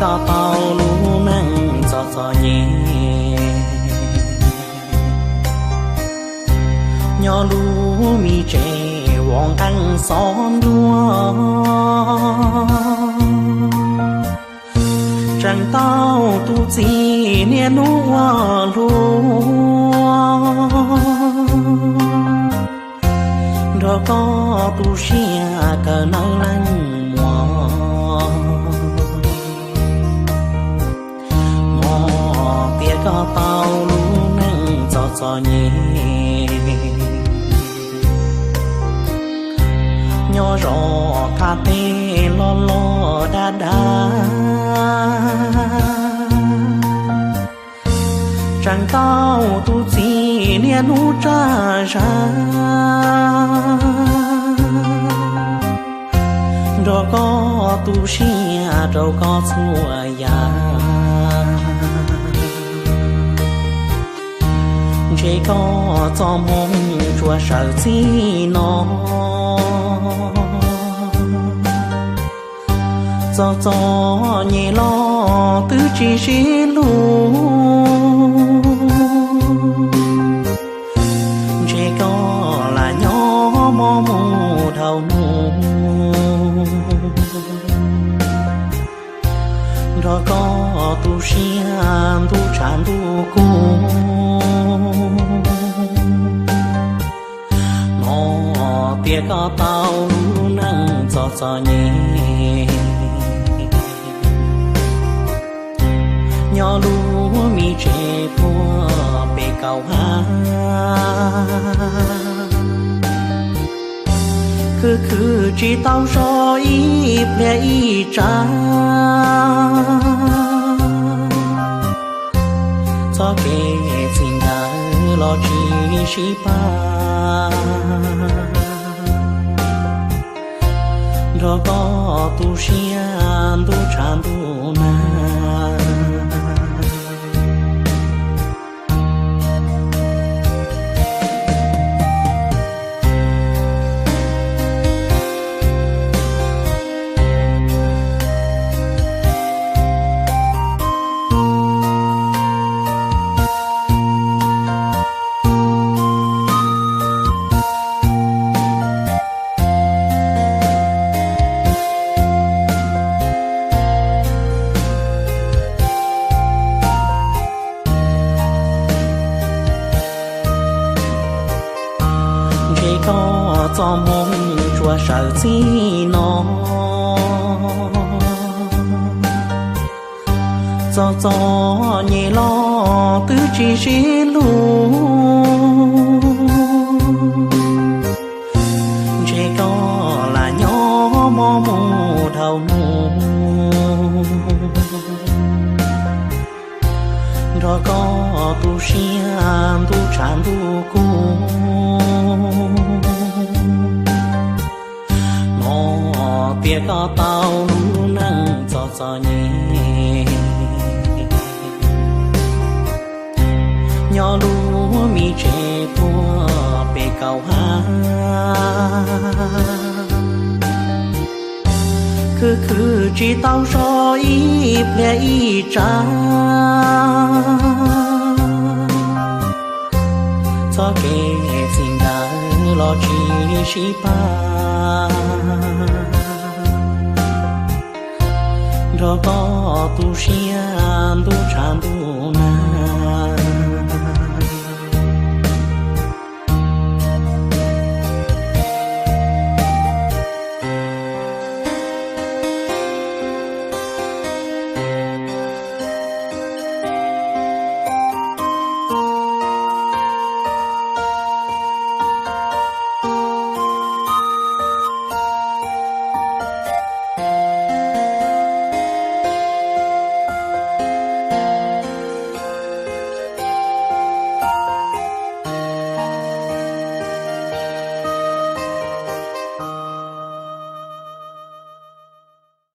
Koj tau lub neej txom txom nyem, nyob lub me tsev uas nqeeb xob ntuag, tseem tau tus txiv niaj hnub ua luag, nrog koj tu siab kawm ntawv leej muam. Hmo tias koj tau lub neej txom txom nyem, nyob zos qab teb loj loj dab dab, tseem tau tus txiv niaj hnub tsa zag, nrog koj tu siab rau koj txhua yam. Ntshe koj txoj hmoo tsuas sawv txij no, txom txom nyem los twb tsis sib hlub. Ntshe koj lam nyob mob mus dhau hnub, nrog koj tu siab ntuj tshav ntuj kub. Hmo tias koj tau lub neej txom txom nyem, nyob lub me tsev puag pem kaum hav, khwv khwv tsis tau so ib pliag ib tsav. Txoj kev txij nkawm los tsis sib pab, nrog koj tu siab ntuj tshav ntuj nag. Ntshe koj txoj hmoo tsuas sawv txij no, txom txom nyem los twb tsis sib hlub. Ntshe koj lam nyob mob mus dhau hnub, nrog koj tu siab ntuj tshav ntuj kub. Hmo tias koj tau lub neej txom txom nyem, nyob lub me tsev puag pem kaum hav, khwv khwv tsis tau so ib pliag ib tsav. Txoj kev txij nkawm los tsis sib pab, nrog koj tu siab ntuj tshav ntuj nag.